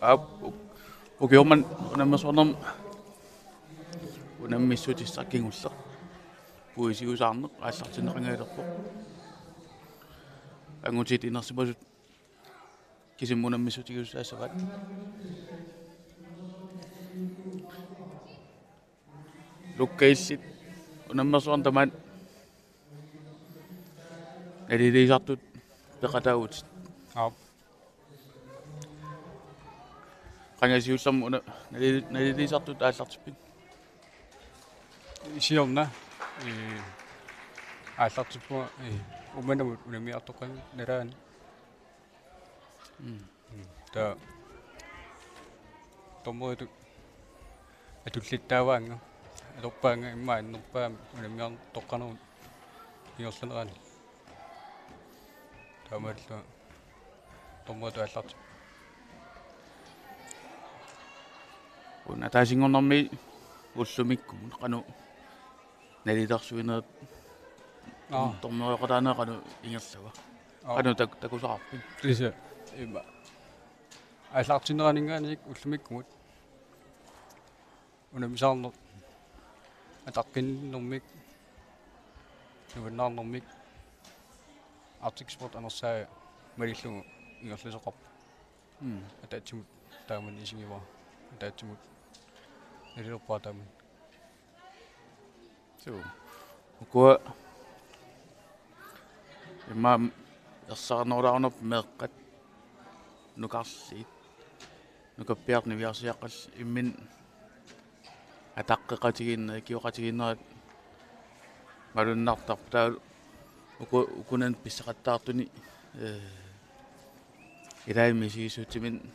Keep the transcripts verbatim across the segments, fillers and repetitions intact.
Aap, uk-, ukioq manna unammersuarnermi unammissutissaq kingulleq puisiusaarneq aallartinneqangajalerpoq. Angutit inersimasut kisimi unammissutigiussaassavaat. Lukka illit unammersuarneq tamaat naliliisartut peqataavutit. Aap. Qanga siullermik una nalili-, naliliisartut aallartippit? Siorna, ee, aallartippunga, ee, Uummannamut unammiartoqqanik nalaani. Mm. Mm. Taava dommeritut atullittaavaannga, atorpaannga immaqa annerpaamik unammiartoqqanermut ingerlanerani. Taamaalilluta dommeritut aallartippunga. Una ataasinngornermi ullumikkumut qanoq nalilersuinerit. Aa. Dommerioqataaneq qanoq ingerlava? Aa. Qanoq tak-, takusaqarpit? Tassa. Ima. Aallartinneraninngaanniit ullumikkumut unammisaarneq ataqqinninnermik, nuannaarnermik, Arctic Sport anersaa malillugu ingerlasoqarpoq. Mm. Ataatsimut taamani isigivara. Ataatsimut nalilerpara taamani. Suu. Ukua immaqa ersarinnerulaarunarput meeqqat nukarliit. Nukappiartut niviarsiaqqat imminnut ataqqeqatigiinnerat, ikioqatigiinnerat malunnartarput, taava uku-, ukunani pissaqattaartuni, ee, ilaanni misigissutsiminni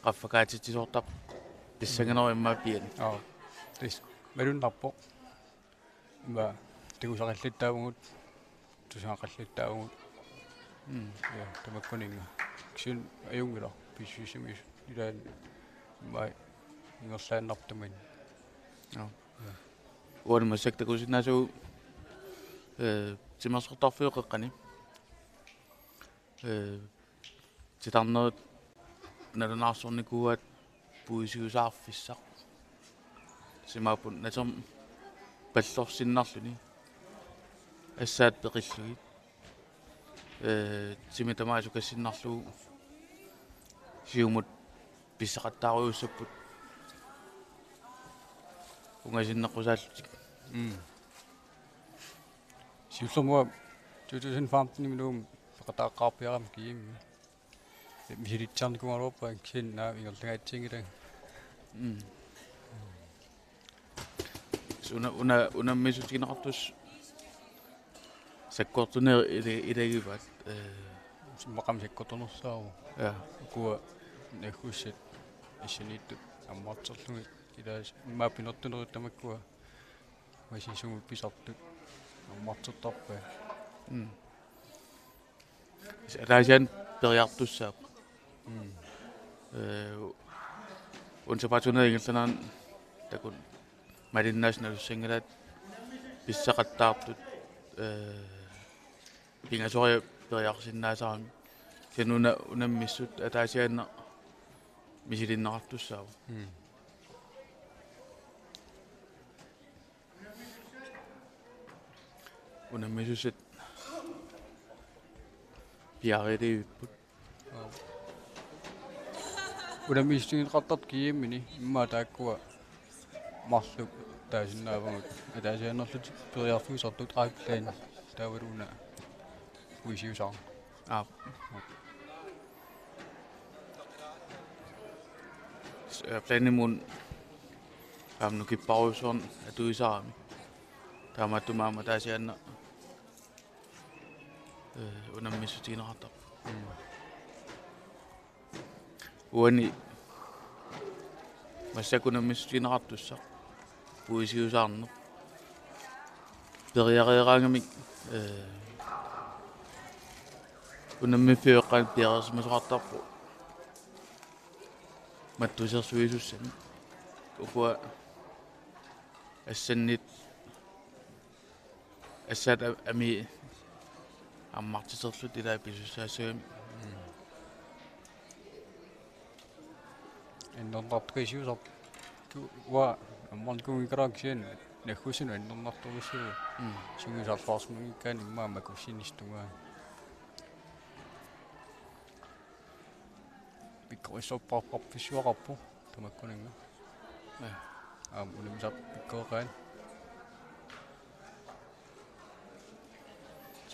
qaffakaatitsisoortarpoq pissanganera immaqa piani. Aa, tassa malunnarpoq. Ima tigusaqallattaavugut, tusagaqallattaavugut. Mm. Ja, tamakkuninnga. Kisianni ajunngilaq, pissusissamisoq ilaanni immaqa ingerlaannarpoq tamanna. Joo. Ja. Uani massakkut takusinnaasagut, ee, timersortarfiup qeqqani. Ee, titarnerit nalunaarsornikuuaat puisiusaarfissaq. Simaapput natermi pallorsinnarluni. Assaat peqillugit. Ee, timi tamaat sukassinnarlugu siumut pissaqattaarujussuupput ungasinneqqusaallutik. Mm. Siullermik uanga two thousand femten-imi Nuummi peqataaqqaarpiarama G M-imi. Misilitsiarnikuugaluarpara kisianni aamma ingerlangaatsianngilanga. Mm. Una, una, unammissutigineqartussaq sakkortuneq ila-, ilagivaat, ee. Immaqami sakkortunersaavoq. Ja. Ukua naggussat assaniittut ammarterlugit ilaasa immaqa pinertunerit tamakkua masisumut pisartut ammartertarpai. Mm. Ataasiaannaq periartussaavoq. Mm. Ee, una sapaatip-akunnera ingerlanerani takuneq malinnaasut nalussanngilaat pissaqattaartut, ee, pingasoriarlugit periarsinnaasarami. Kisianni una unammissut ataasiaannaq misilinneqartussaavoq. Mm. Unammisussat piareerivipput. Unammissutigineqartartut G M-ini immaqa taakkua marluk taasinnaavagut. Ataasiaannarlutik periarfissartut Aaplaan taavalu una puisiusaarneq. Aap. S-, ee, planimut aamma nukipparujussuarnik atuisarami. Taamaattumik aamma ataasiaannaq, ee, unammissutigineqartarpoq. Mm. Uani massakkut unammissutigineqartussaq puisiusaarneq. Periareeraangamik, ee, unammiffiup eqqaani piareersimasoqartarpoq mattusersuisussamik. Ukua assannit, assaat a-, amii ammartiterlutik ilaat pisussaassagami. Mm. Annerlartukaasiusarpoq. Uanga ammarnikuunngikkaluarlunga kisianni nagguussineq annerlartorujussuuvoq. Mm. Sungiusarluarsimanngikkaanni immaqa makussinissaata tungaanut. Pikkorissorpassuaqarpoq tamakkuninnga. Ja. Aamma unammisartut pikkoreqaat.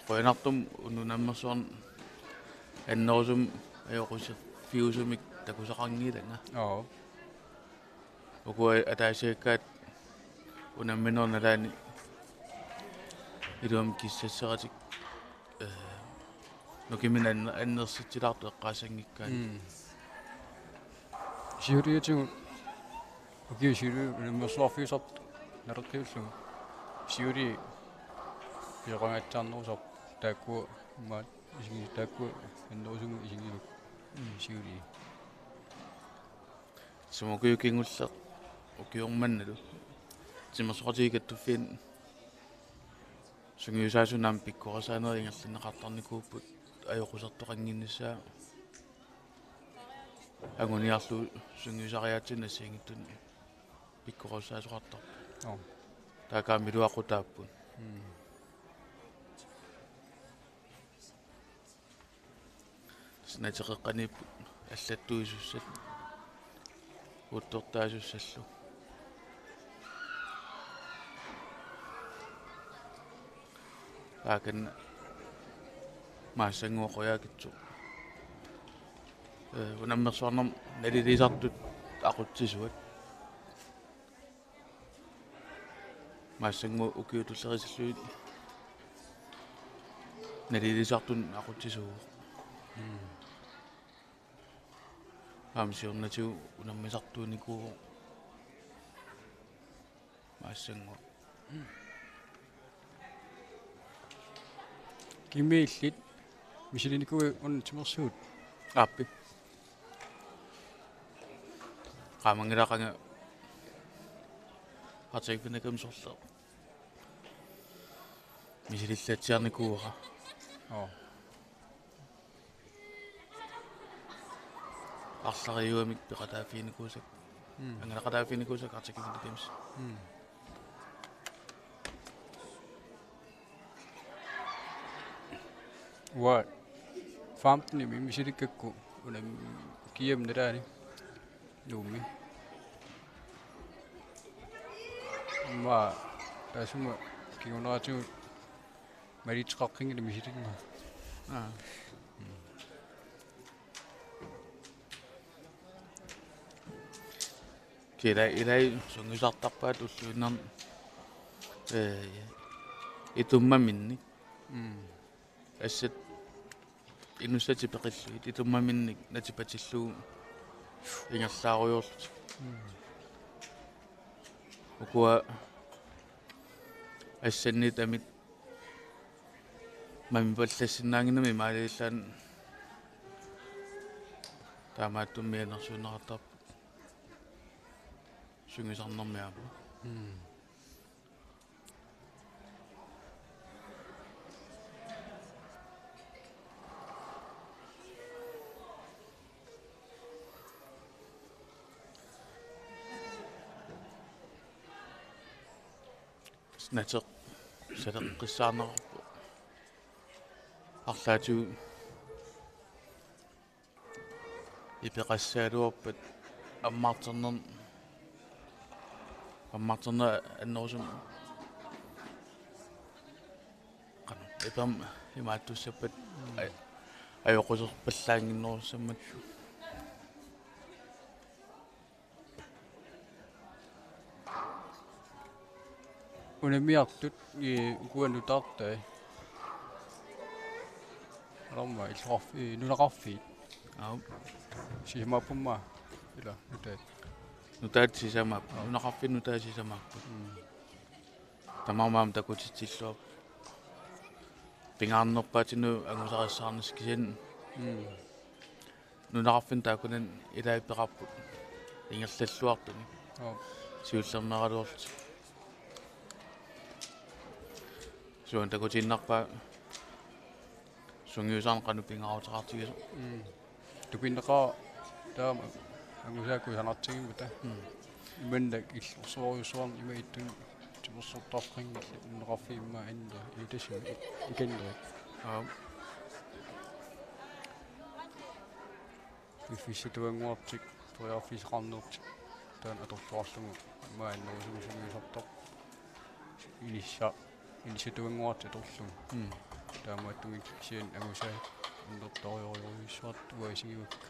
Qujanartumik unammersuarneq annerusumik ajoquserfiusumik takusaqanngilanga. Joo. Uku ataasiakkaat unamminerup nalaani iluamik kissasseratik, eh, nukimminik anner-, annersitsilaartut eqqaassanngikkaanni. Mm. Siuliatigut ukiut siuliini unammersuarfiusartut naleqqiullugu. Siuliani pisoqangatsiarnerusarput taakkua imaat isigis-, taakkua annerusumik isigisagut. Mm. Siuliani. Sumut ukiut kingulliit ukioq mannalu timersoqatigiit kattuffianni sungiusaasunut aamma pikkorisaanerit ingerlanneqartarnikuupput ajoqusertoqannginnissaa anguniarlugu sungiusariaatsinnut assigiinngitsunik pikkorissaasoqartarput. Joo. Taakku aamma iluaqutaapput. Mm. Nateqeqqaniipput allattuisussat, uuttortaasussallu. Taakani Maassanngooq Qujaukitsoq. Eh, unammersuarnermut nalilisartut aqutsisuat. Maassanngooq ukiut tullerisillugit nalilisartunut aqutsisuuvoq. Mm. Aamma siornatigut unammisartuunikuuvoq Maassanngooq. Kingummi illit misilinikuuit una timersuut? Aappi. Qaamanngilara qanga artikipinakam sorleq misilillatsiarnikuuara. Oo. Arlariuamik peqataaffiginikuusakka. Mm. Angalaqataaffiginikuusakka artikipinakam. Mm. Uanga femtenimi misilikkakku una kiam nalaani Nuummi. Immaqa taassuma kinguneratigut malitseqaqqinngilagut misilinnguaq. Aa. Kila ilai sungiusartarpaat ulluinnarni, eh, itummaminnik. Mm. Assat inussatit peqillugit itummaminnik natipatillugu ingerlaarujoorlutik. Mm. Ukua assanniittut mamipallassinnaannginnami imaaliallaannaq taamaattumik mianersuunneqartarput sungiusarnermi aamma. Mm. Nateq saleqqissaarneqarpoq. Arlaatigut ipeqassagaluarpat ammarterner-, ammarterneq annerusumik. Qanoq, ipermik imaattussappat aj-, ajoquserpallaannginnerussammat. Unammiartut, ii, ukua nutaartai. Alarma illoqarf-, ii, nunaqarfiit. Aap. Sisamaapput aamma ila nutaat. Nutaat sisamaapput. Aap. Nunaqarfiit nutaat sisamaapput. Mm. Tamarmik aamma takutitsilluarput. Pingaarnerpaatinnut angusarissaarnissaq kisianni. Mm. Nunaqarfinni taakkunani ilai peqarput ingerlalluartunik. Joo. Siullermeeraluarlutik. Suut takutiinnarpaat sungiusarneq qanoq pingaaruteqartigisoq. Mm. Tupinnaqaaq taama Angusaakku sanartigimmata. Mm. Imannak illorsuarujussuarnik ima ittunik timersortarfeqanngillat nunaqarfiit immaqa anner iutasimi ikannerit. Aap. Piffissatuannguartik, periarfissaqarnertik, taanna atorluarlugu immaqa annerusumik sungiusartarpoq. Inissa-, inissatuannguartik atorlugu. Mm. Taamaattumik kisianni angusaat annertoorujussuartut uanga isigivakka.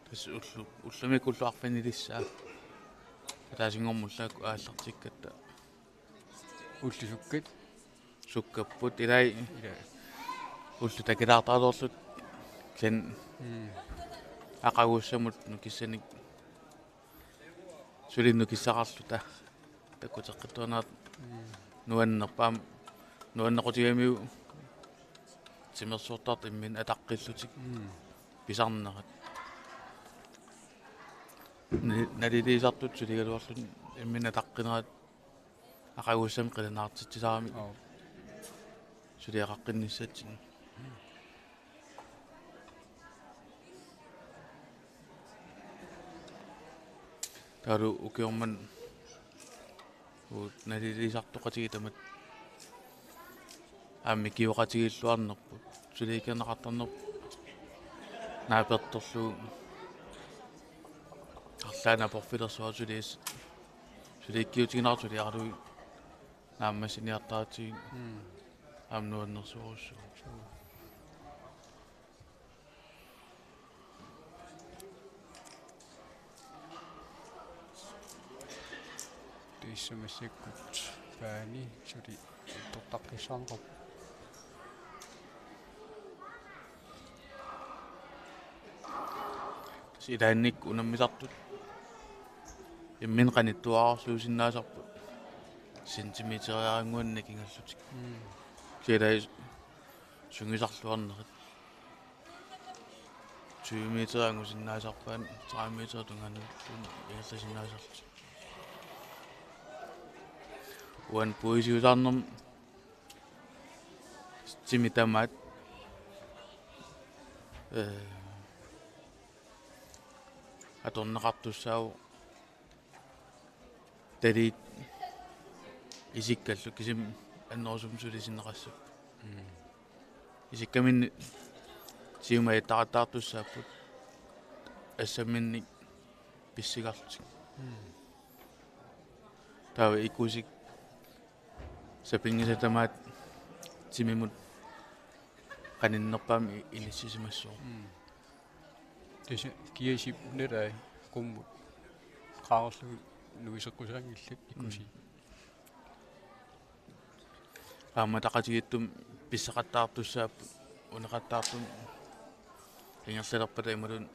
Tassa ullu-, ullumikkut ullut arfinilissaat. Ataasinngormat ullaakkut aallartikkatta. Ullut sukkat? Sukkapput ilai. Ilai. Ullut takilaartaraluarlutik kisianni. Mm. Aqagussamut nukissanik. Suli nukissaqarluta. Takuteqqittuarnerat. Mm. Nuannerpaam. Nuannequtigamiuk timersortartut imminnut ataqqillutik. Mm. Pisarnerat. Ni-, naliliisartut suligaluarlutik imminnut ataqqinerat. Aqagussamik qilanaartitsisaramik. Aap. Suliaqaqqinnissatsinnik. Taavalu ukioq manna uagut naliliisartoqatigiit tamatta aamma ikioqatigiilluarnerput. Suliikkerneqartarnerput. Naapertorlugu. Arlaannik aporfilersuaq suliis-, suliikkiutigineqartut suliaralugit. Naammassiniartaratsigit. Mm. Aamma nuannersuarujussuuvoq. Suu. Tassa massakkut paani suli tortaqqissaarneqarpoq. Tassa ilaannikkut unammisartut imminnut qanittuararsuusinnaasarput. Centimeteriarannguanik nakingallutik. Mm. Kisianni sungiusarluarnerit. Tyve meter angusinnaasarpaat, tredive meter tungaanut ingerlasinnaasarlutik. Uani puisiusaarnermi timi tamaat, ee, atorneqartussaavoq taliit isikkallu kisimi annerusumik suli sinneqassapput. Mm. Isikkaminni timit attaqqattaartussaapput assamminnik pissigarlutik. Mm. Taava ikusik sapinngisat tamaat timimut qaninnerpaamik i-, inissisimassuuvoq. Mm. Tassa kiasip nalai qummut qaarlugit nuiseqqusaanngillat ikusi. Mm. Aamma ataqatigiittumik pissaqattaartussaapput, uneqattaartumik ingerlalerpata imaluunniit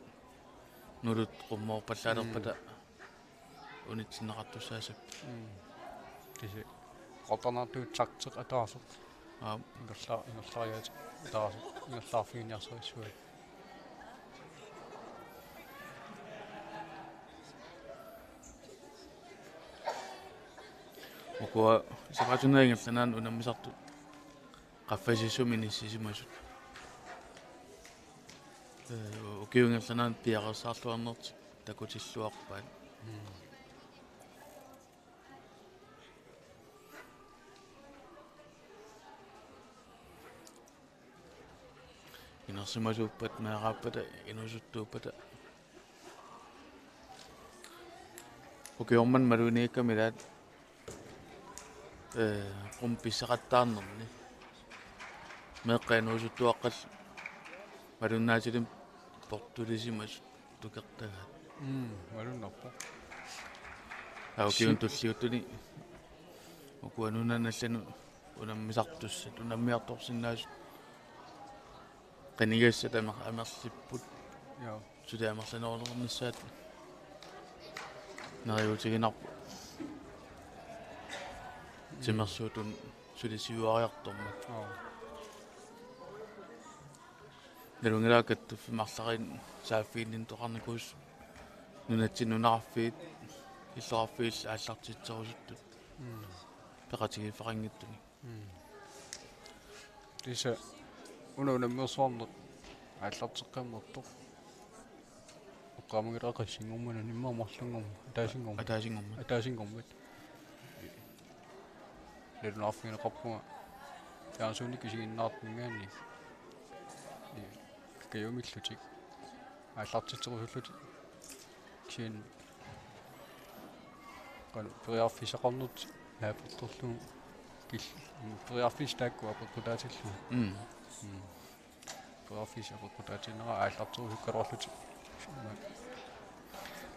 nulut qummoorpallaalerpata. Mm. Unitsinneqartussaassappat. Mm. Kisi. Qatanaartuut taktik ataaseq. Aap. Ingerla-, ingerlariaaseq ataaseq. Ingerlaarfiginiarsarissuaq. Ukua sapaatip akunneri ingerlaneranni unammisartut qaffasissumik inissisimasut. Ee, ukiup ingerlanerani piareersaarluarnertik takutilluarpaat. Mm. Inersimasuuppat, meeraappata, inuusuttuuppata. Ukioq manna maluginiakkami ilaat, ee, qummut pissaqattaarnerni. Meeqqat inuusuttuaqqallu malunnaatilimmik portulisimasut tukertagaat. Mm, malunnarpoq. Aa, ukiuni si- tulliuttuni ukua nunanut allanut unammisartussat, unammiartorsinnaasut. Qinigassat amer-, amerlipput. Joo. Suli amerlanerulernissaat neriuutiginarpoq. Mm. Timersuutut suli siuariartormat. Joo. Nalunngilara kattuffimmut arlariinni saaffiginninneqarnikuusoq nunatsinni nunaqarfiit illoqarfiillu aallartitserusuttut. Mm. Peqatigiiffeqanngitsumik. Mm. Tassa una unammersuarneq aallarteqqammersoq. Eqqaamanngilara qassinngormat, immaqa marlunngormat, ataasinngormat. Ataasinngormat. Ataasinngormat. Nalunaarfigineqarpunga fjernsynikkut isiginnaartungaanni. Kajumillutik aallartitserusullutik. Kisianni qanoq periarfissaqarnertik naapertorlugu kil-, periarfissat taakku apeqqutaatillugu. Mm. Mm. Periarfissat apeqqutaatiinnera aallarterusukkaluarlutik.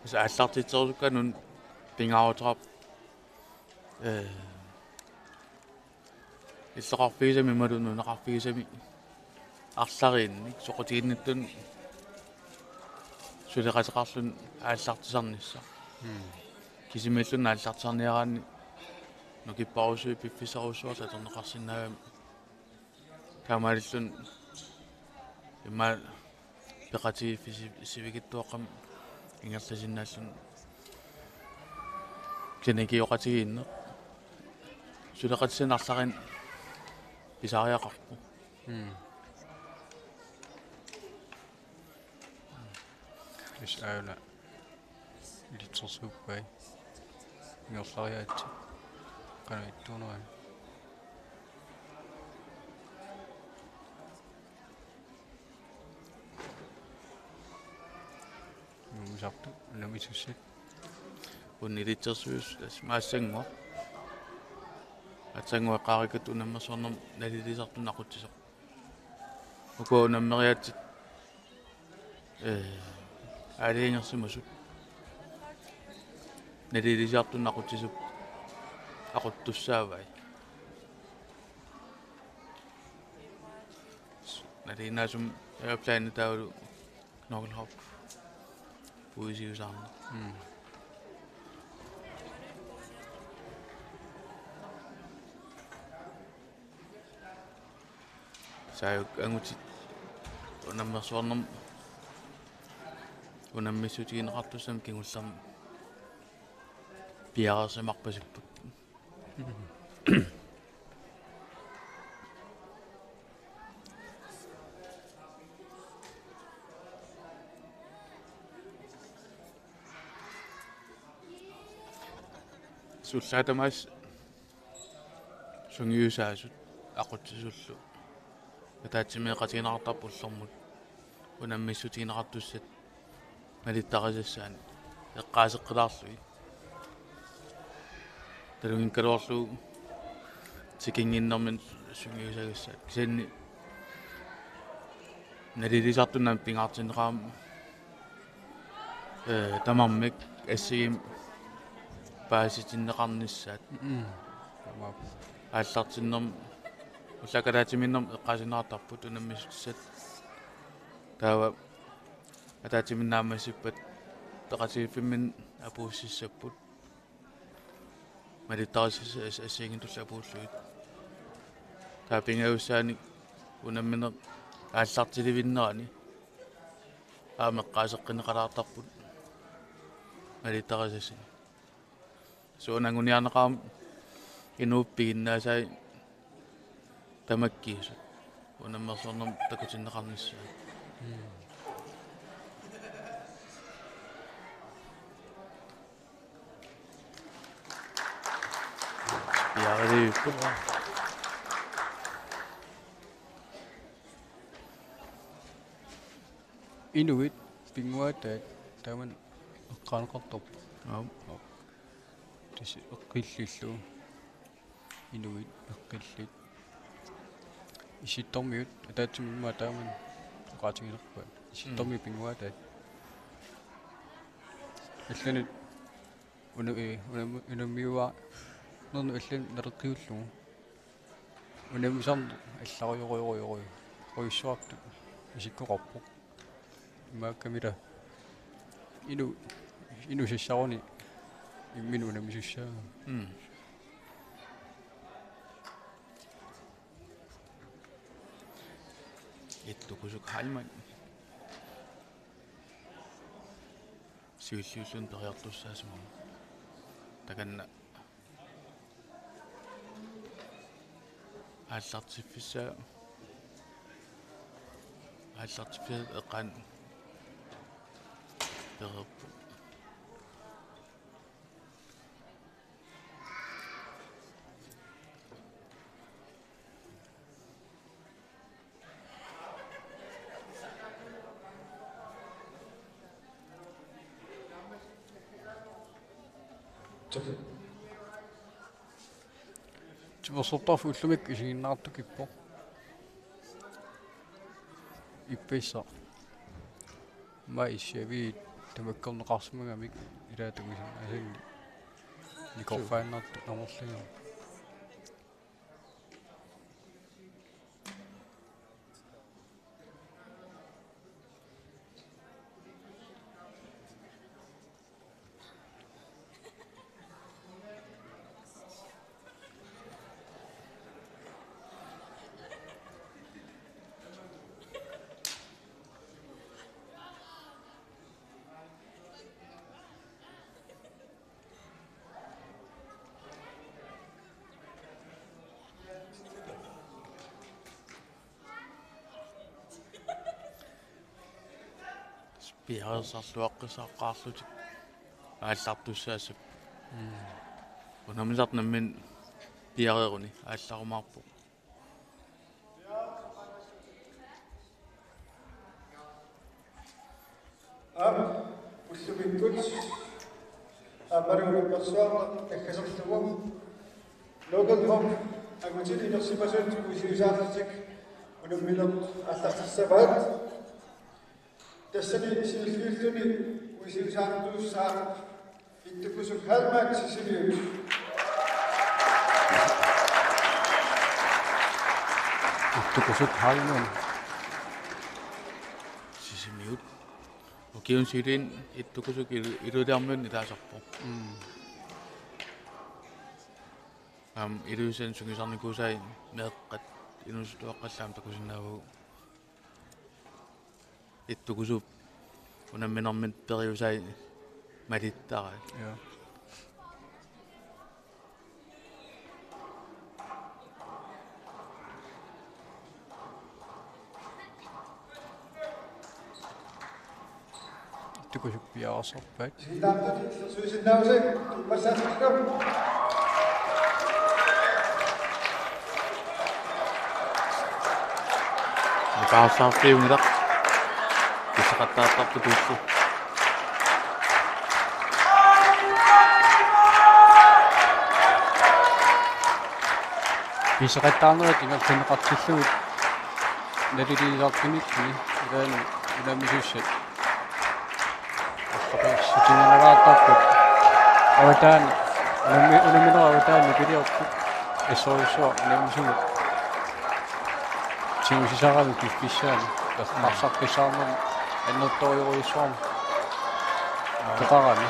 Tassa aallartitserusukkaanni una pingaaruteqarpoq. Ee, illoqarfigisami imaluunniit nunaqarfigisami arlariinnik soqutiginnittut suleqateqarluni aallartisarnissaq. Mm. Kisimiilluni aallartisarniaraanni nukipparujussuit piffissarujussuartut atorneqarsinnaagami. Taamaalilluni immaqa peqatigiiffissi-, sivikitsuaqqamik ingerlasinnaalluni kinaakioqatigiinneq suleqatissanik arlariinnik pisariaqarpoq. Mm. Tassa aajuna ilitsersuuppai. Ingerlariaatsit. Qanoq ittuunerai. Nuumisartut, unammissussat. Una ilitsersuusoq tassa Maassannguaq. Maassannguaq eqqaarikkatut unammersuarnermut nalilisartunut aqutsisoq. Uku unammeriaatsit, ee, aalajangersimasut. Nalilisartunut aqutsisup-, aquttussaavai. Nalilinnaasumik airplane taavalu Knoglehop puisiusaarneq. Mm. Saajuk angutit unammersuarnermut unammissutigineqartussamik kingullermik piareersimarpasipput. Sullaat tamaasa sungiusaasut aqutsisullu ataatsimeeqatigineqartarput ullormut unammissutigineqartussat malittarisassaanik eqqaaseqqilaarlugit. Taluginngikkakkaluarlugu tikinnginnermik sungiusagassaat. Kisianni nalilisartunut pingaartinneqarami, ee, tamarmik assigiimmik paasitinneqarnissaat. Mm. Tamaat. Aallartinnermi ullaakkut ataatsimiinnermi eqqaasinneqartarput unammissutissat. Taava ataatsimiinneq naammassippat peqatigiiffimminni apuussissapput. Malittarisassat as-, assigiinngitsullu apuullugit. Taava pingajussaani unammineq aallartilivinnerani aamma eqqaaseqqinneqalaartarput malittarisassani. Soorlu anguniarneqarami inuup piginnaasai tamakkiisut unammersuarnermut takutinneqarnissaat. Mm. Piareerput. Inuit pinnguaataat taamani eqqaaneqartarput. Aap. Tassa eqqillillu. Inuit eqqillit. Issittormiut ataatsimik immaqa taamani oqaatigilerpaat. Issittormiut pinnguaataat. Allanut una-, ee, unammi-, unammiuaarnermut allanut naleqqiullugu. Unammisarneq allarujorujorujorujussuartut isikkoqarpoq. Imaakkamila inu-, inuup sassaruni imminut unammisussaagut. Mm. Ittukusuk Heilmann. Siulliulluni periartussaasimavoq. Takanna aallartiffissaa Aallartippiaat eqqaani pereerpoq. Timersortarfik ullumikkut isiginnaartukippoq. Ippassaq. Aamma issiaviit tamakkerneqarsimagamik ilaatigut isinnaasanngi. Nikorfaannartoq amerlagaq. Piareersarluaqqissaarlutik aallartussaassapput. Mm. Unammisartut nammineq piareeruni aallarumaarpoq. Aap, ullumikkut aammalu unammersuarneq naggaserlugu Loganhøj angutini inersimasut uisiusaarlutik unammineq aallartissavaat. Tassani siulliulluni uisiusaartuussaaq Ittukusuk Heilmann Sisimiut. Ittukusuk Heilmann Sisimiut. Ukiuni siuliini Ittukusuk ilu-, Ilulissarmiunut ilaasarpoq. Mm. Aamma Ilulissani sungiusarnikuusai meeqqat inuusuttuaqqallu aamma takusinnaavagut. Ittukusup unamminermini periusai malittaraat. Ja. Ittukusuk piareersarpaat. Nipaarsaarfiunngilaq. Pisoqattaartarput tuullu. Pisoqattaarnerit ingerlanneqartillugit naliliisartunilluni ilaanni unammisussat. Arlaqarsutinnerulaartarput. Avataani, unammi-, unamminerup avataani nipiliorput. Assorsuaq unammisugut. Tigusisarami piffissaani. Tassaarsarfissaarnermi annertoorujussuarmik. Toqarami.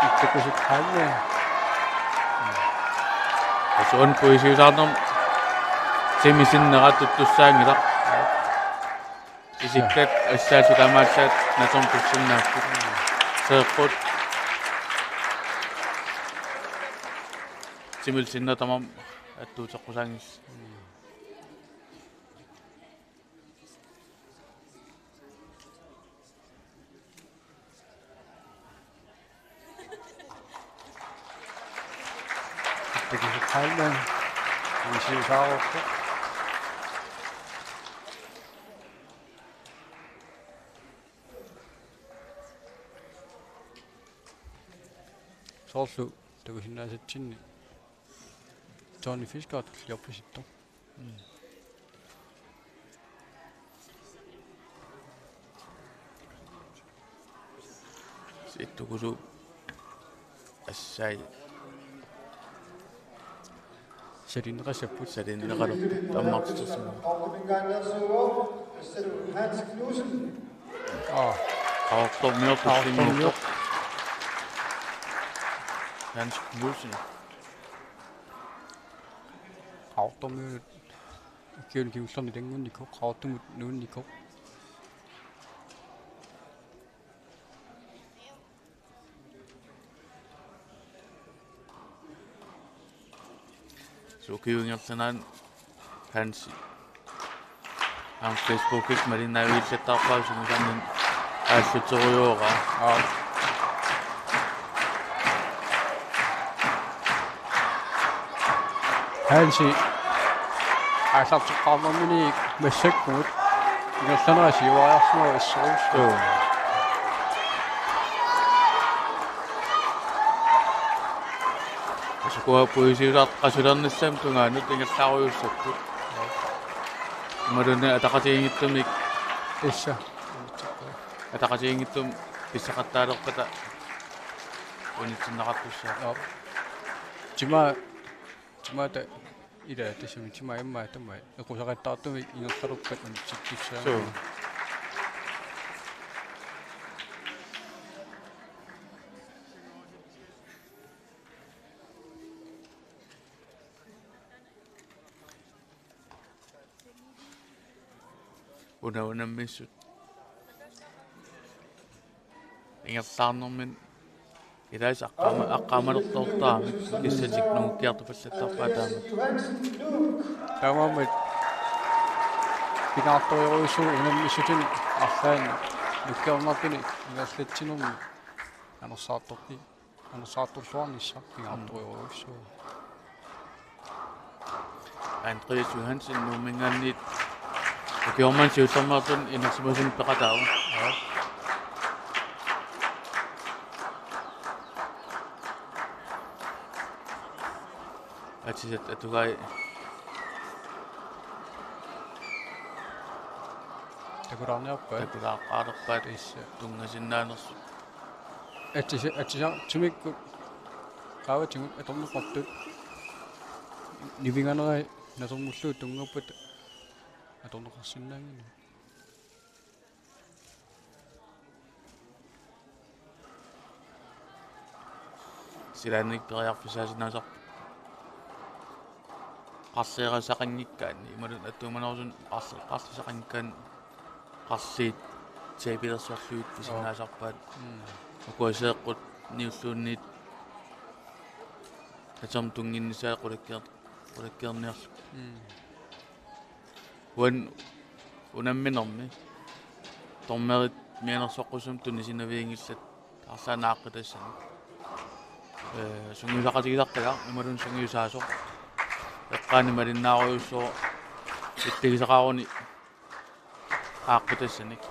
Ittukusuk Heilmann. Asuun puisiusaarnermi timi sinnera tuttussaanngilaq. Isikkat assaat sukaamaallaat natorn tussinnaappu. Seeqqut. Timil sinna tamarmi attuuteqqusaanngillat. Ittukusuk Heilmann. Uisiusaarpoq. Soorlu takusinnaasatsinni Tony Fischer tulliorpasittoq. Mm. Ittukusuk assai. Salinneqassapput. Salinneqalerput ammartitsissummik. Aa. Qaqortormiut tullinnguuppoq. Qaqortormiut. Hans Knudsen. Qaqortormiunut ukiuni kingullerni ilanngunnikoq, Qaqortumut nuunnikoq. Ukiup ingerlanerani Hansi. Aamma Facebookikkut malinnaavigillattaarpaa, sungiusannin aalluterujoora. Aap. Hansi aallarteqqaarnermini massakkumut ingerlanerani siuariarsimavoq assorujussuaq. Joo. Tassa ukua puisiusartut qasulernissamut tungaanut ingerlaarujussuupput. Imaluunniit ataqatigiinngitsumik. Tassa. Ataqatigiinngitsumik pissaqattaalerpata unitsinneqartussaavoq. Joo. Tima, timaata ila tassami tima immaqa tamaat. Equsaqattaartumik ingerlalerpat unitsittussaavoq. Joo. Una unammissut ingerlaarnermik ilaasa aqqaama-, aqqaamalertortaramik kissatik nungukkiartupallattarpaat taamak. Taamaammat pingaartorujussuuvoq unammissutinik arlaannik nukkiornartunik ingerlatsinermik anersaartorpi-, anersaartorluarnissaq pingaartorujussuuvoq. Andreas Johansen Nuumminngaanniit ukioq manna siullermeerluni inersimasunut peqataavoq. Joo. Atisat atugai takulaarniarpaat. Takulaarniarpaat. Tassa. Tunngasinnaanersut. Atisa-, atisat timikkut qaavatigut atorneqartut. Nivinganerai nasormullu tunngappata atorneqarsinnaanngilaq. Silaannik periarfissaasinnaasarput. Qarleerasaqanngikkaanni, imaluunniit attuumanerusuni qarle-, qarleerasaqanngikkaanni qarliit tapilersorlugit pisinnaasarpaat. Mm. Ukua seeqqut niulluunniit atermut tunnginnissaat qulakkeer-, qulakkeerniarlugu. Mm. Uani unamminermi dommerit mianersoqqusumik tunisinavianngillat arlaannik aaqqitassanik. Ee, sungiusaqatigisartagaq imaluunniit sungiusaasoq. Eqqaani malinnaarujussuuvoq ittagisaqaruni aaqqitassanik.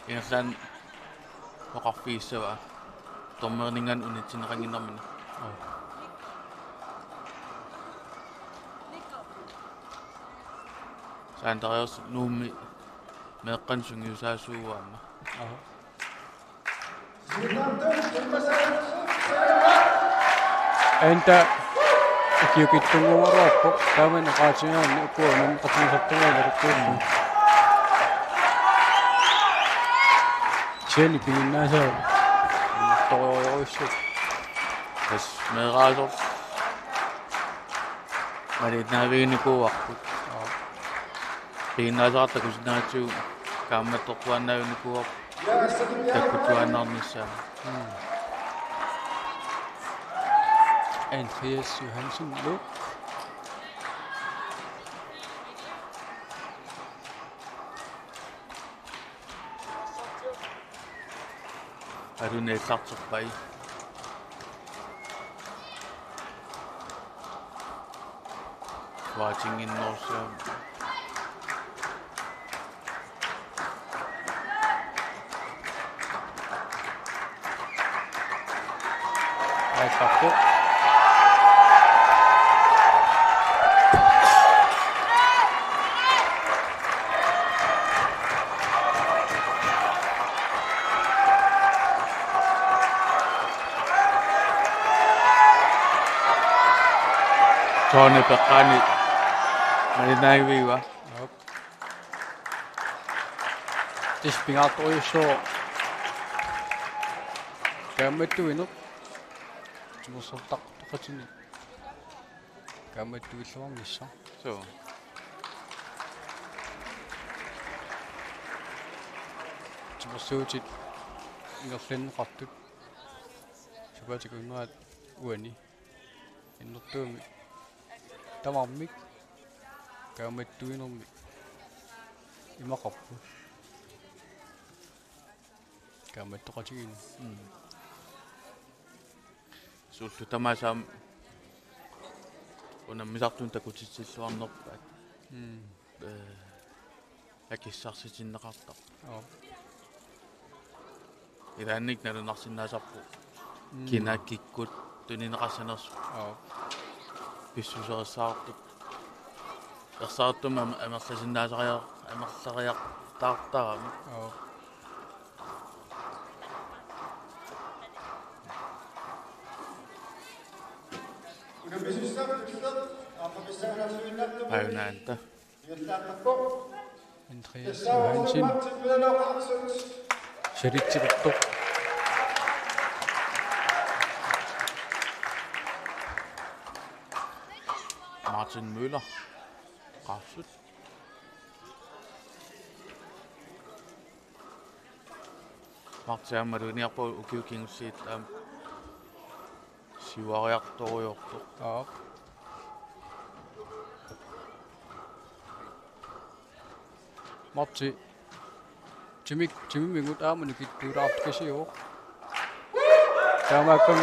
Ingerlaannaq oqarfigissavaa. Dommerininngaanniit unitsinneqannginnermini. Joo. Sanders Nuummi meeqqanik sungiusaasuuvoq aamma. Joo. Enta ukiukitsunnguugaluarpoq taamani oqaatigaanni ukua unammeqatigisartagaat nalukkuupput. Kisianni piginnaasaat innertorujorujussuuvoq. Tassa meeraasoq malinnaaviginikuuarput. Joo. Piginnaasaqartut takusinnaasatsigu kaammattortuaannaaviginikuuarput. Takkuttuaannarnissaat. Mm. Andreas Johansen, Nuuk. Aluni aallarterpai. Uaatinnginnerussaaq. Aallarpoq. Tony peqqaani malinnaavigaa. Joo. Tassa pingaartorujussuuvoq. Kaammattuineq. Timersortartoqatinik. Kaammattuilluarnissaq. Suu. Timersuutit ingerlanneqartut. Sapaatip akunnera uani. Innertuumik Tamarmik kaammattuinermi imaqarput. Kaammattoqatigiinneq. Mm. Suullu tamaasa aamma unammisartut takutitsilluarnerpaat. Mm. Ee, akissarsitinneqartarput. Aap. Ilaannik nalunarsinnaasarput. Mm. Kina kikkut tunineqassanersut. Aap. Pissuserissaartut. Ersaartumik am-, amerlasinnaasariar-, amerlariartaartarami. Aap. Ajunaanta. Andreas Johansen. Salitseqartoq. Martin Møller. Qarsut. Martin aamma maluginiarpoq ukiut kingulliit aamma siuariartorujoortoq. Aap. Martin. Timik-, timimigut aamma nukittuulaartukasiuvoq. Taamaappoq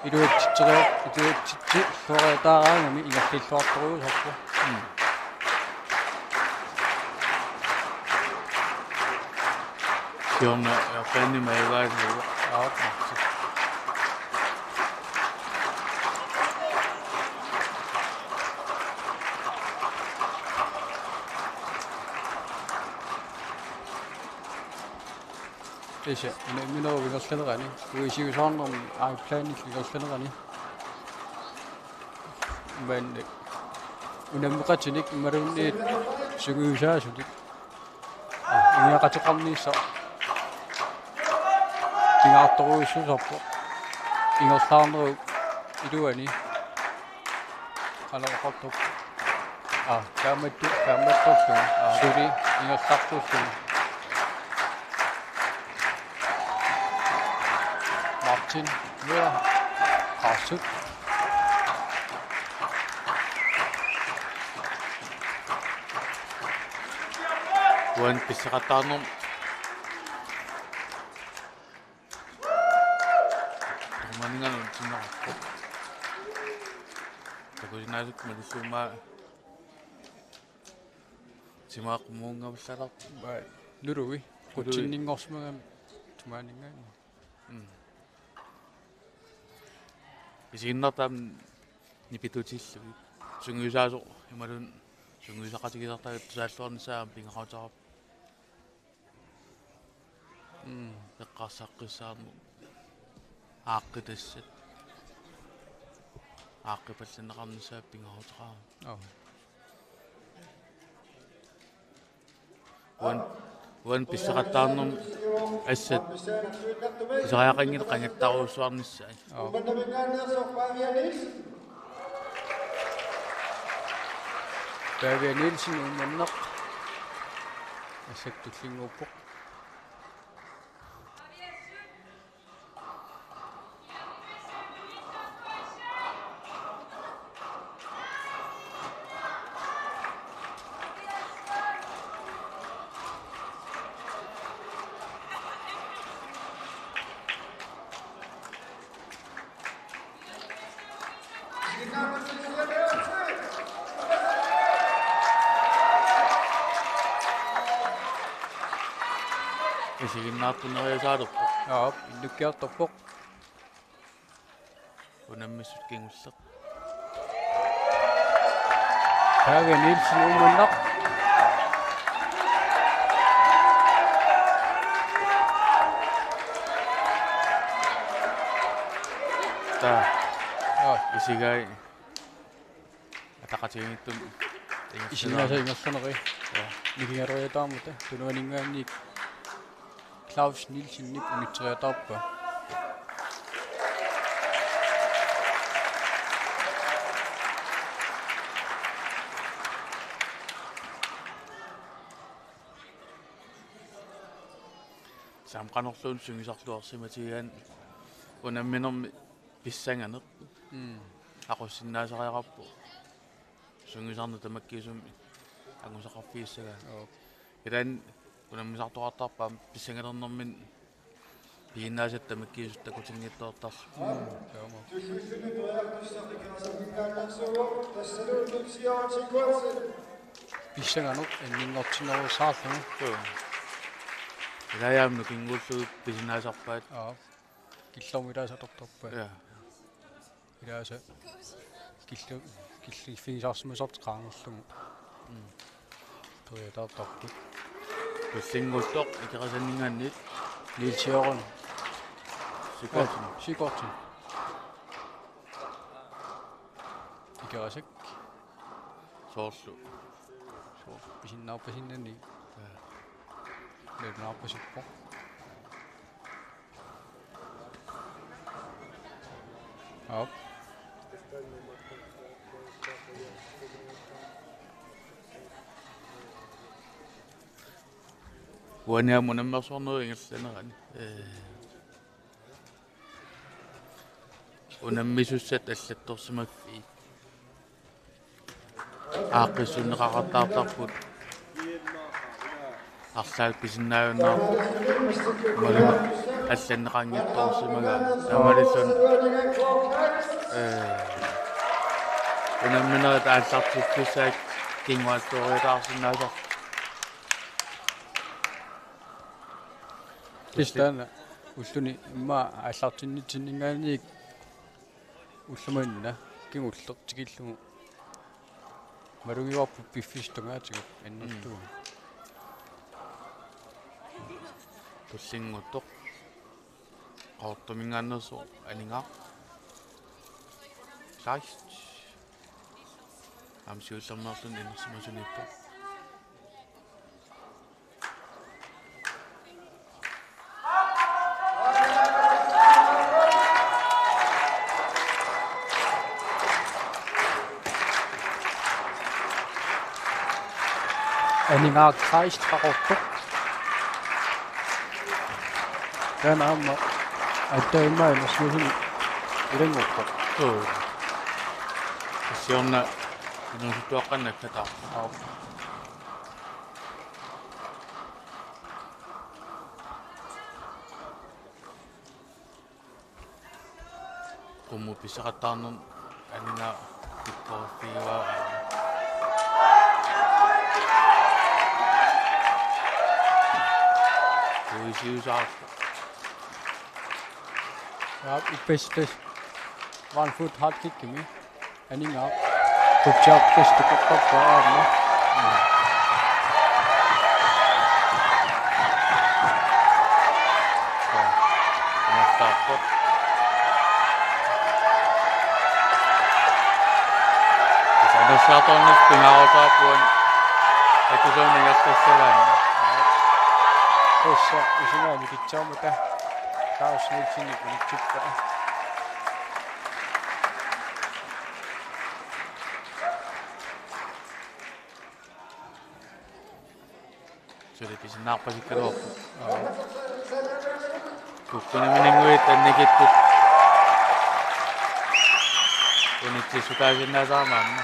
iluatsitseriar-, iluatsitsilluariataaraangami ingerlalluartorujussuuvoq. Mm. Siorna airplaneimi ajugaasiuvoq. Aap. Tassa, una-, unamminerup ingerlanerani, uisiusaarnermi airplanillu ingerlanerani. Maanna, unammeqatinik imaluunniit sungiusaasunik. Inuiaqateqarnissaq. Pingaartorujussuusarpoq. Ingerlaarnerup iluani. Qanoq oqartoq. Aa, kaammattu-, kaammattorlugu. Aa. Suli ingerlartorlugu. Martin Møller. Qarsut. Uani pisseqattaarnermi. Dommerinngaanniit unammineqarpoq. Takusinnaasakka malillugu aamma timaa qummuunngavillaalaarpoq. Vai, nului. Nului. Qutsinninngorsimagami timaaninngaanniit. Mm. Isiginnaartut aamma nipitutillugit. Sungiusaasoq imaluunniit sungiusaqatigisartagaat tusaalluarnissaa aamma pingaaruteqarpoq. Mm. Eqqarsaqqissaarneq. Aaqqitassat. Aaqqipallanneqarnissaa pingaaruteqarami. Aap. Uani, uani pisseqattaarnermi assat pisariaqanngillat qangattarujussuarnissaat. Aap. Pavia Nielsen Uummannaq. Assat tullinnguuppoq. Isiginnaartuuneriasaalerpoq. Aap, innukkiartorpoq. Unammissut kingulleq. Pavia Nielsen Uummannaq. Taa. Aap. Isigai. Ataqatigiinngitsumik. Isinnaasa ingerlanerit. Ja. Nikingaruiataarmata tunuaninngaanniit Claus Nielsenip unitseriataarpaa. Saam qanorluunniit sungiusarluarsimatigigaanni unamminermi pissanganeq. Mm. Aqussinnaasariaqarpoq. Sungiusarneq tamakkiisumik angusaqarfigissagaa. Joo. Ilaanni unammisartoqartarpoq aamma pissangalernerminni piginnaasat tamakkiisut takutinngitsoortarput. Mm, joo. Pissanganaq anninngortinnerussaarlugu. Joo. Ilaajaam nukinngullugu pisinnaasarpaat. Joo. Killormut ilaasa atortarpaat. Joo. Ilaasa killu-, killiffigisarsimasartik qaangerlugu. Mm. Periataartarput. Tullinnguuttoq Ikerasanninngaanniit. Niels Jørgen. Sigurdsen. Sigurdsen. Ikerasak. Soorlu. Soorlu. Pisinnaarpasinnaanani. Joo. Nalunaarpasippoq. Aap. Uani aamma unammersuarnerup ingerlanerani. Ee. Unammisussat allattorsimaffiit aaqqissuunneqaqattaartarput. Arlaat pisinnaajunnaarput. Imaluunniit allanneqanngitsoorsimagaat. Taamaalilluni, ee, unamminerit aallartiffissaat kinguaattooriataarsinnaasarput. Tassa taanna ulluni immaqa aallartinnitsinninngaanniit ullumimut kingulleq tikillugu. Malugivarput piffissap tungaatigut annertuumik. Mm. Tullinnguuttoq. Qaqortuminngaanneersoq Aningaaq. Kleist. Aamma siullermeerluni inersimasuniippoq. Aningaaq Kleist Qaqortoq. Taanna aamma aatsaat immaqa inersimasumik ilannguppoq. Joo. Siorna inersimasuttuaqqanngilaq taava. Aap. Qummut pissaqattaarnermut Aningaaq pikkoriffigaara. Puisiusaarpoq. Ja, ippassaq one foot high kickimi. Aningaaq. Kutsaarpis tukuppakka aamma. Anersaarpoq. Anersaartornerput pingaarutaarpugut. Akisuunik arsassagaan. Tassa isumaga nikitsaarmata. Claus Nielsenip unitsippaa. Suli pisinnaarpasikkaluarpoq. Kukkunaminnguit annikittut. Unitsissutaasinnaasarami aamma.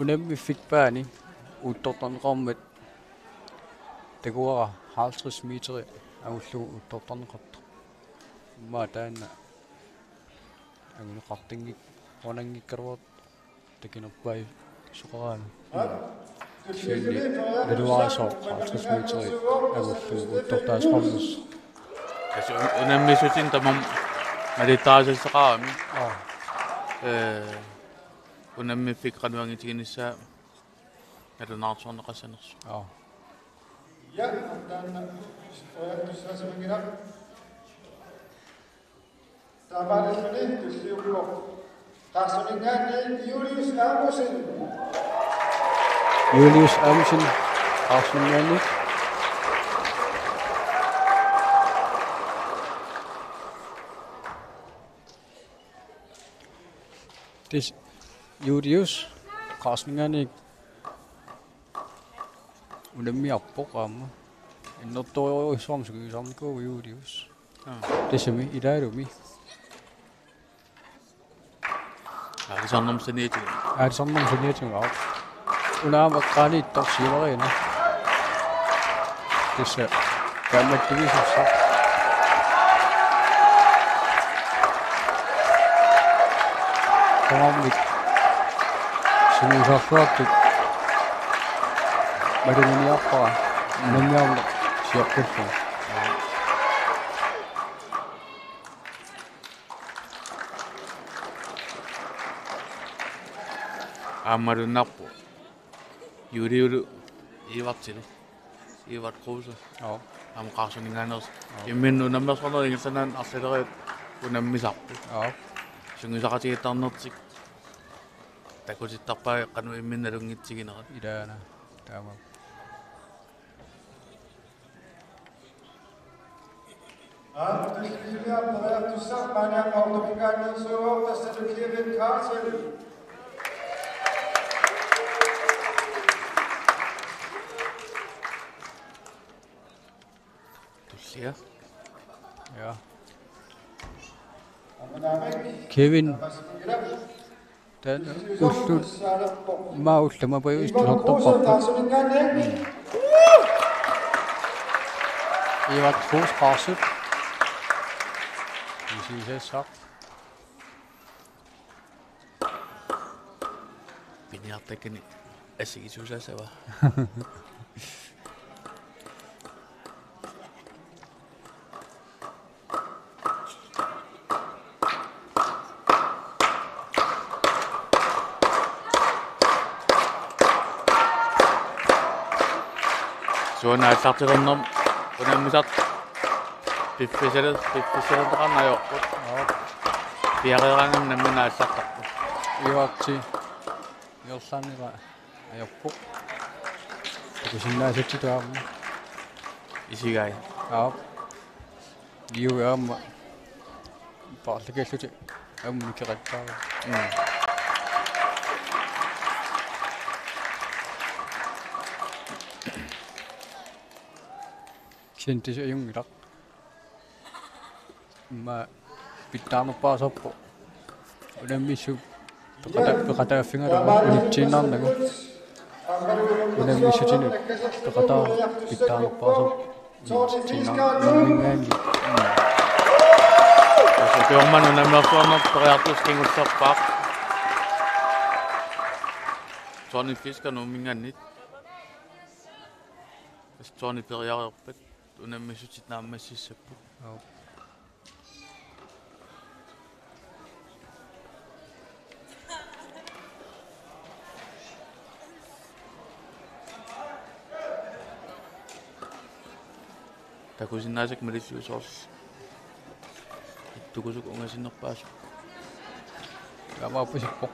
Unammiffik paani uuttortarneqarmat takuara halvtreds meteri angullugu uuttortarneqartoq. Immaqa taanna anguneqartinngik-, quananngikkaluartoq takinerpaaq soqaraanni. Kisianni naluara sooq halvtreds meteri angullugu uuttortaasoqarnersoq. Tassa un-, unammissutinik tamarmik malittarisassaqarami. Aap. Ee, unammiffik qanoq angitiginissaa nalunaarsorneqassanersoq. Aap. Ja, taanna, øh, tussaasimanngilaq. Taamaalilluni tulliuppoq Qarsuninngaanniit Julius Amundsen. Julius Amundsen, Qarsuninngaanniit. Tassa Julius, Qarsuninngaanniit. Unammiarpoq aamma. Innertorujussuarmik sungiusarnikuuvoq Julius. Aa. Tassami ilaalumi. Aalisarnermut saniatigut. Aalisarnermut saniatigut, aap. Una aamma eqqaaniittoq siuleriuna. Tassa kaammattugisorsa. Tamarmik sungiusarluartut maluginiarpara. Unammiarneq sioqqullugu. Aamma malunnarpoq Juliulu Ivartilu. Ivart Kruse. Joo. Aamma Carlseninngaanneersoq. Joo. Imminut unammersuarnerit Ingilternaanni arlaleriat unammisarput. Joo. Sungiusaqatigiittarnertik takutittarpaat qanoq imminut nalunngitsiginerat. Ilaana. Taama. Aamma tulliuttuni periartussaq maanna Qaqortumingaanneersuuvoq, tassalu Kevin Carlsen. Tullia. Ja. Kevin. Taanna ullut, immaqa ullut tamakku pajuit tusartorparput. Ivat Fuss Qaarsup. Isigisassaq. Piniartakkani assigiisuusaassava. Suuna aallartilernermut unammisartut piffissale-, piffissalerneqarneq ajorput. Joo. Piareeraangami nammineq aallartarput. Ivarti. Iorlaanera ajorpoq. Takusinnaasatsitut aamma. Isigai. Aap. Liu aamma. Paarlakillutik aamma nikeqattaarput. Mm. Kisianni tassa ajunngilaq. Immaqa pitsaanerpaasorpoq. Unammissut peqata-, peqataaffigalugu unitsiinnarnagu. Unammissutinut peqataa-, pitsaanerpaasorpoq. Unitsiinnarnagu. Unamminngaanniit. Ukiormanna unammersuarnerput periartussaq kingullerpaaq. Tony Fisker Nuummingaanniit. Tony periareerpat. Unammissutit naammassissapput. Joo. Takusinnaasakka malillugu soorlu. Ittukusuk ungasinnerpaasut. Taamaappoq sippoq.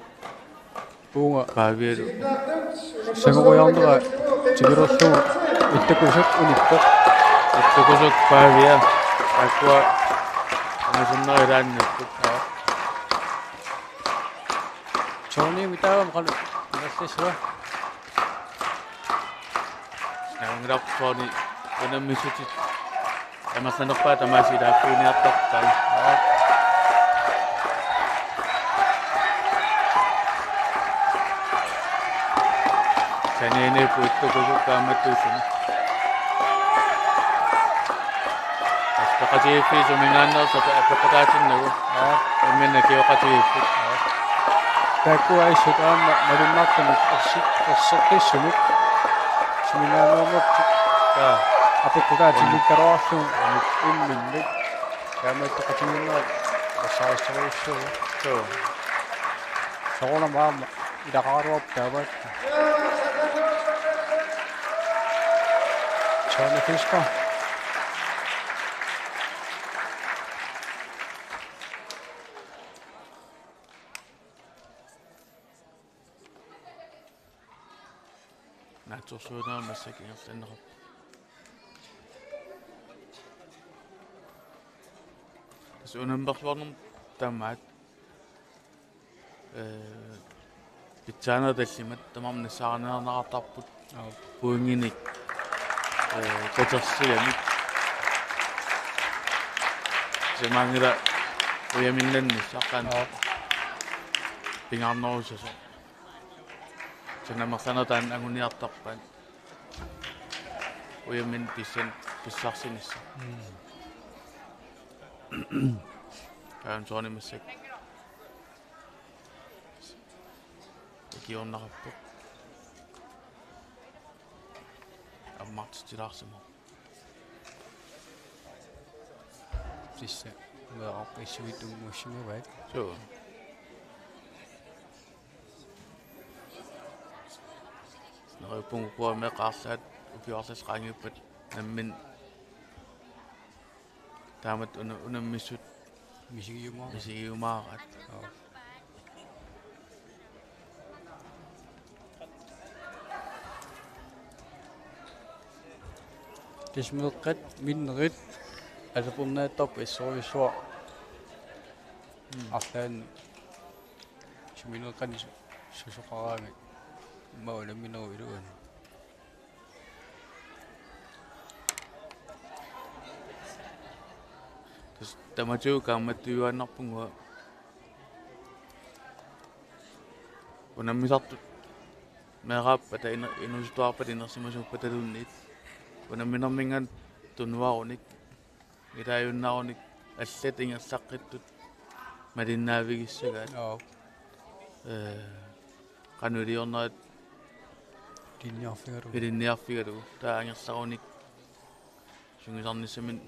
Uunga Paavialu. Sangorujarnera tikilerlugu Ittukusuk unippoq. Ittukusuk Paavia. Taakkua ungasinnerit ilaanniipput. Tony mitaavama qanoq ingerlassava? Naanngilaq Tony unammissutit. Amerlanerpaat tamaasa ilaaffiginiartarpai. Sanianiippoq Ittukusuk kaammattuulluni. Apeqqutigiiffiit suminngaanneersut apeqqutaatinnagu. Imminut akioqatigiiffik. Taakkua assut aamma malunnartumik ersi-, erseqqissumik. Suminngaanneernertik. Jaa. Apeqqutaatinngikkaluarlugu imminnut. Kaammattoqatigiinnerat ersarissorujussuuvoq. Suu. Soorunami aamma ilaqaraluarpoq taamaattut. Tony Fisker. Naatsorsuunerup massakkut ingerlanneqarpoq. Tassa unammersuarnermut tamaat, ee, pitsaanerit tallimat tamarmik nassaarineqartarput. Aap. Pointinik. Qutersigamik. Simaanngilaq ujaminnannissaq qanoq. Pingaarnerusasoq. Sanamerlanertaan anguniartarpaat. Ujaminnaq pissan-, pissarsinissaq. Kaamsuani massakkut. Ikiornaqarpoq. Ammartitsilaarsimavoq. Tassa meeraq issuit tunngassimavaat. Suu. Neriuppunga ukua meeqqat arlaat ukiorlal qaangiuppat nammineq taamatut una-, unammissut misigiumaaraat. Misigiumaaraat. Joo. Tassa meeqqat minnerit atornaattarput assorujussuaq. Mm. Arlaannik sumineqarnissaq susoqaraangat immaqa unamminerup iluani. Tassa tamatigut kaammattuiuaannarpunga unammisartut meeraappata ine-, inuusuttuarpata inersimasuuppataluunniit. Unamminerminngaanniit tunuarunik, ilaajunnarunik allat ingerlaqqittut malinnaavigissagaat. Joo. Ee, qanoq iliornerat ilinniarfigalugu. Ilinniarfigalugu. Taava angerlarunik sungiusarnissaminnik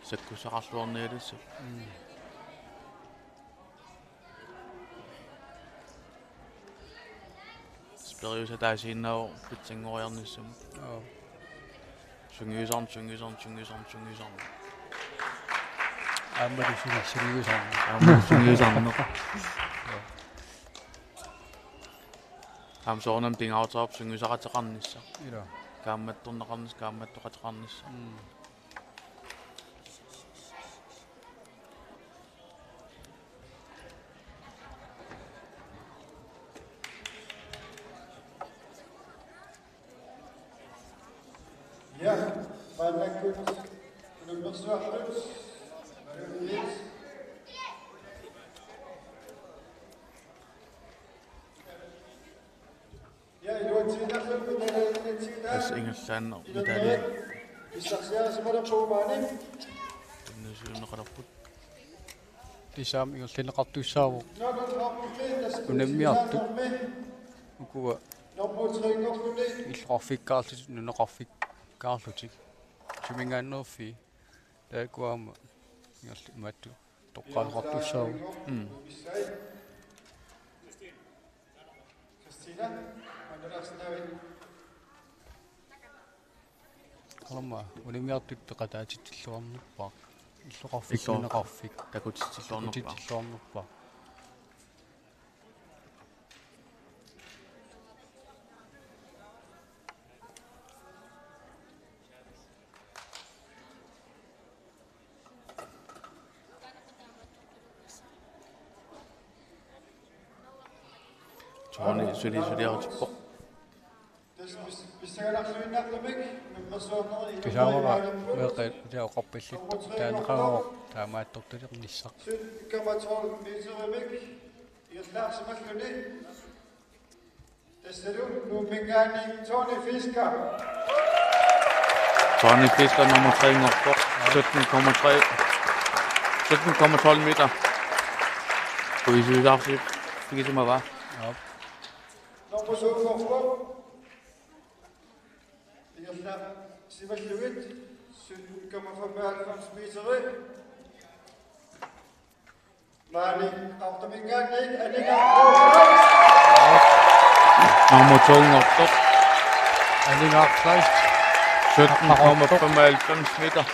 sakkussaqarluarnialassapput. Mm. Spirius ataasiinnaavoq pitsanngoriarnissamut. Joo. Sungiusarneq, sungiusarneq, sungiusarneq, sungiusarneq. Aamma sungi-, sungiusarneq. Aamma sungiusarneq. Joo. Aamma soorunami pingaaruteqarpoq sungiusaqateqarnissaq. Ilaa. Kaammattorneqarnissaq, kaammattoqateqarnissaq. Mm. Ja, maannakkut unammersuartut. Ja, iluatsiinnarlugu medalje. Tassa ingerlaannaq medalje. Pissarsiarisimalerpugut maani. Tunniusiunneqalerput. Tassa aamma ingerlanneqartussaavoq. Unammiartut. Ukua. Illoqarfikkaarlutik, nunaqarfikkaarlutik. Suminngaanneerfii. Taakku aamma ingerl-, imaattoq toqqaannartussaavoq. Mm. Aamma unammiartut peqataatitsilluarnerpaaq. Illoqarfik, illoqarfik, nunaqarfik. Takutitsilluarnerpaaq. Takutitsilluarnerpaaq. Toni suli suliarutippoq. Kisaavara meeqqat utia oqarpillit taaneqarooq taamaattortulernissaq. Tassalu Nuumminngaanniit Toni Fisker. Toni Fisker nummer tre-nngorpoq. Sytten komma tre. Sytten komma tolv meter. Puisiusaarsi pigisimavaa. Joo. Nummer syv-nngorpoq. Ingerlaarsimallugit sytten komma femoghalvfems meteri. Maani Qaqortuminngaanniit Aningaaq Kleist. Nummer to-nngortoq. Aningaaq Kleist. Sytten komma femoghalvfems meter.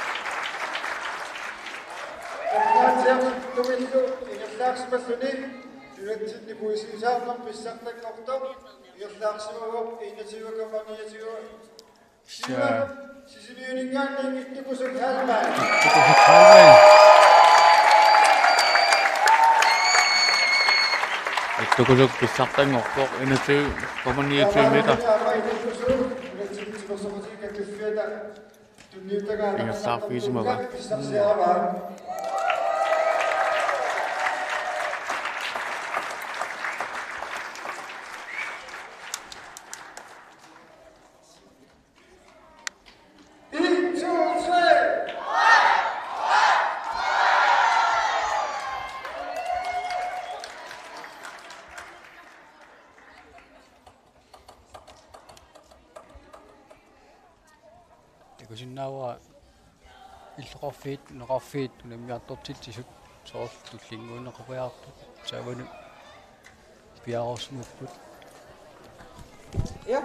Kaptajnip tumillu ingerlaarsimalluni nunatsinni puisiusaarneq pissartanngortoq ingerlaarsimavoq enogtyve komma niogtyve. Sisimiuninngaanniit Ittukusuk Heilmann. Ittukusuk Heilmann. Ittukusuk pissartanngorpoq enogtyve komma niogtyve meter. Ingerlaarfigisimavaa. Takusinnaavara illoqarfiit, nunaqarfiit unammiartortitsisut soorlu tullinnguunneqariartut taavalu piareersimapput. Ja.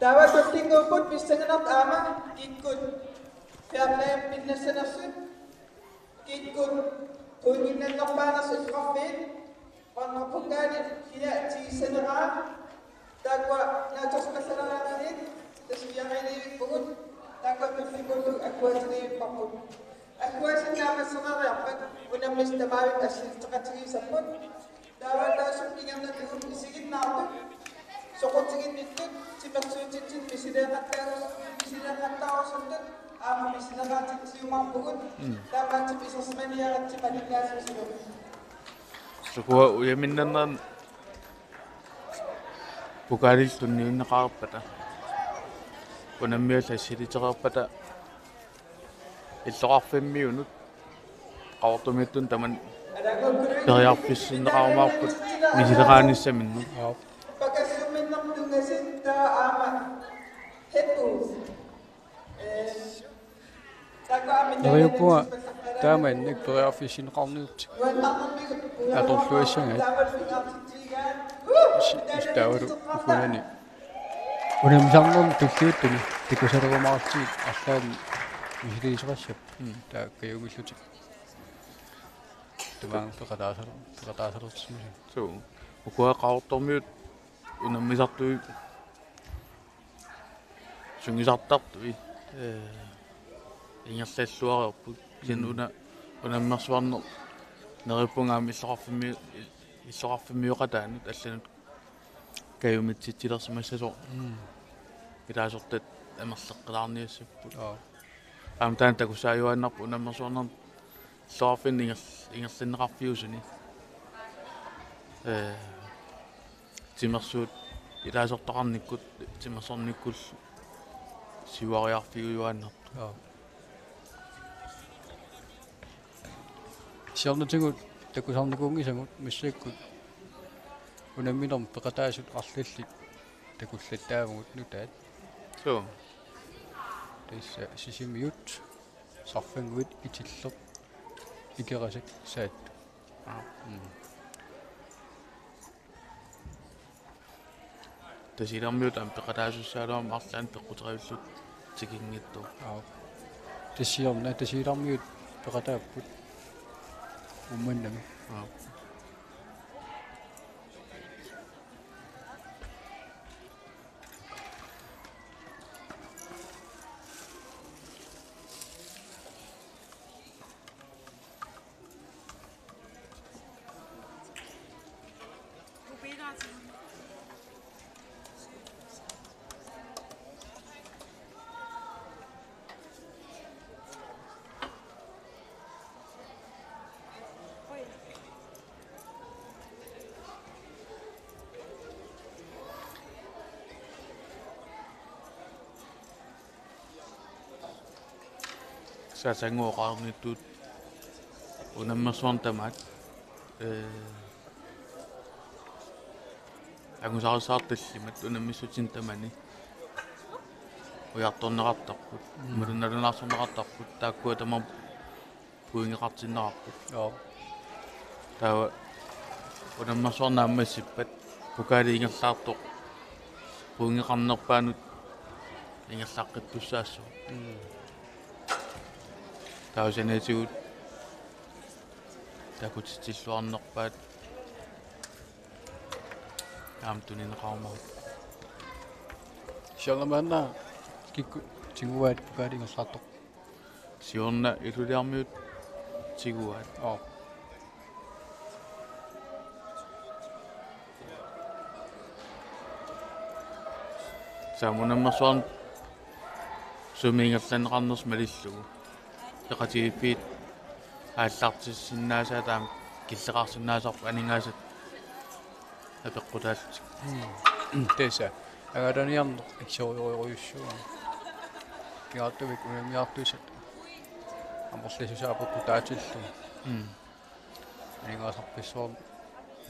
Taava tullinnguupput pissanganartut aamma kikkut. Fair play pinnassanersut. Kikkut pointinnannerpaanersut illoqarfiit. Qanoq pukkaani kina tigissaneraa. Taakkua naatsorsukallaralaarnit taskiariiliivippugut. Taakkua tullinnguullugu agguaatigivipparput. Agguaatit naammassereeriarpat unammissut tamavimmik assiliteqatigiissapput. Taava taassuma ingerlatigut isiginnaartut soqutiginnittut timersuutitsinni misileeqattaaru-, misileeqattaarusuttut aamma misileeqatitsiumaarpugut. Mm. Taamaattumik isersimaniaratsigu malinnaasuusilu. Sukua ujaminnannerani pukaalillu tunniunneqarpata. Unammiallu assiliteqarpata. Illoqarfimmiunut Qaqortumiittunut tamanna periarfissinneqarumaarput misileqaanissaminnut. Joo. Neriuppunga taamaannik periarfissinneqarniutit atorluassagaat. Is-, istaavalu ukunani. Unammisarnermi tulliuttuni takusalerumaartigit arlaannik misiliisoqassappat. Mm. Taava kajumiillutik. Tamaanga peqataasaler-, peqataasalersimasunik. Suu. Ukua Qaqortormiut unammisartui sungiusartartui, ee, ingerlalluareerput. Kisianni Mm. una-, unammersuarneq neriuppunga aamma illoqarfimmi-, illoqarfimmioqataanut allanut kajumitsitsilersimassasoq. Mm. Ilaasortat amerleqqilaarniassapput. Joo. Aamma taanna takussaajuaannarpoq unammersuarnermi illoqarfinni inger-, ingerlanneqarfiusuni. Ee, timersuut ilaasortaqarnikkut, timersornikkullu siuariarfiujuaannartoq. Joo. Siornatigut takusarnikuunngisagut massakkut unamminermi peqataasut arlallit takullattaavugut nutaat. Suu. Tassa Sisimiut, Sarfannguit, Itilleq, Ikerasak, Saat. Aa. Mm. Tasiilarmiut aamma peqataasussagaluarmat arlaannik peqquteqavillutik tikinngitsoq. Aap. Tassa siorna Tasiilarmiut peqataapput Uummannami. Aap. Saasannguaq oqarnittut unammersuarneq tamaat, ee, angusarissaartut tallimat unammissutinik tamanit ujartorneqartarput, mm, malunnalunaarsorneqartarput, taakkua tamarmik pointeqartinneqarput. Joo. Taava unammersuarneq naammassippat pokali ingerlaartoq pointeqarnerpaanut ingerlaqqittussaassaaq. Mm. Taava saniatigut takutitsilluarnerpaat aamma tunineqarumaarpoq. Siorna maanna kikkut tiguaat pokali ingerlaartoq? Siorna Ilulissarmiut tiguaat. Oo. Taava unammersuarneq Sumi ingerlanneqarnersoq malillugu. Peqatigiiffiit aallartissinnaasaat aamma killeqarsinnaasarput aningaasat apeqqutaallutik. Tassa. Angalanerniarneq ikisoriorujussuuvoq. Pingaartumik unammiartussat amerlasuusaat apeqqutaatillugu. Mm. Aningaasarpassuarnik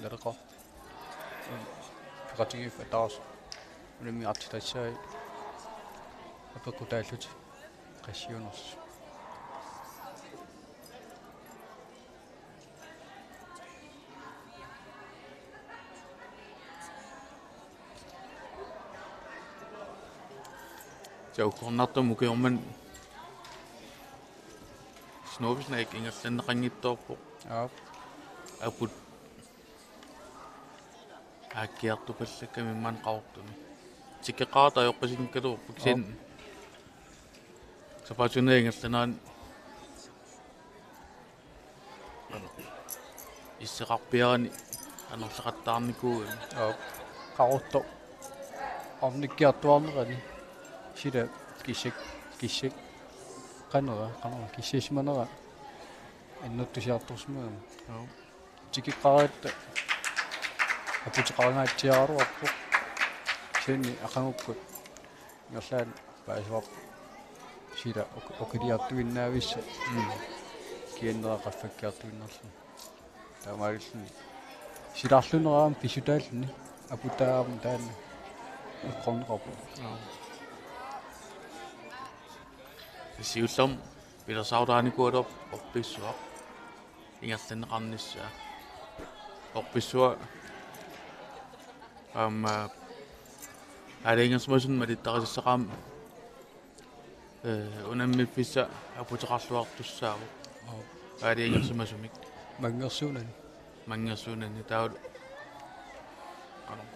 naleqartoq. Peqatigiiffik ataaseq unammiartitassai apeqqutaallutik qassiunersut. Tassa uggornartumik ukioq manna Snorre Snake ingerlanneqanngitsoorpoq. Aap. Aput aakkiartupallakkami maani Qaqortumi. Tikeqqaartut ajoqusinngikkaluarput kisianni. Sapaatip akunneri ingerlanerani isseqarpiarani anorleqattaarnikuugami. Aap. Qaqortoq ornikkiartuaarnerani sila kissak, kissak, qanera, qanera, kissassimanera annertusiartorsimagami. Aap. Tikeqqaaratta aputeqarangaatsiaraluarpoq. Kisianni aqagukkut ingerlaannaq paasivarput sila oq-, oqiliartuinnavissat. Mm. Kiannera qaffakkiartuinnarluni. Taamaalilluni silarluneraam pissutaalluni aputaam taanna uggorneqarpoq. Aap. Siullermik pilersaarutaanikuugaluarpoq orpissuaq ingerlanneqarnissaa. Orpissuaq aamma aalajangersimasunut malittarisassaqarmat, ee, unammiffissaq aputeqarluartussaavoq. Aap. Aalajangersimasumik. Manngersuunani. Manngersuunani taavalu. Qanoq.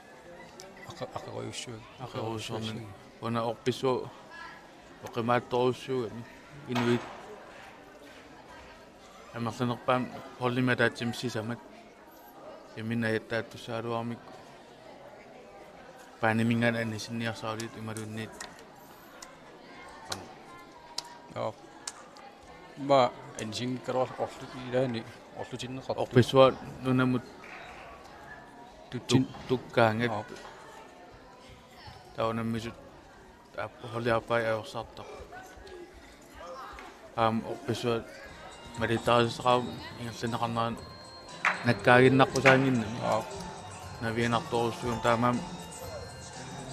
Aqa-, aqerujussuaq. Aqerujussuarnani. Una orpissuaq oqimaatsorujussuugami. Inuit amerlanerpaamik holdimik ataatsimik sisamat. Imminut ajattaattussagaluarmik. Paaniminngaanniit anisinniarsarigaluarlutik imaluunniit. Joo. Immaqa anisinngikkaluarluni orlu-, ilaanni orlutinneqartut. Orpissuaq nunamut tutsin-, tuk-, tukkaangat. Aap. Taava unammisut aap-, holdi aappaa ajorsartaq. Aamma orpissuaq malittarisassaqarmat ingerlanneqarnerani nakkaaginnaqqusaannginnami. Aap. Navianartorujussuugami taamaammat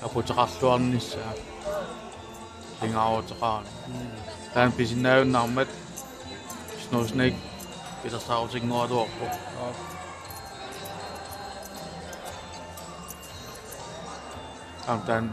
aputeqarluarnissaa. Pingaaruteqarami. Mm. Taanna pisinnaajunnaarmat Snorre Snake pilersaarutinngikkaluarpoq. Aap. Aamma taanna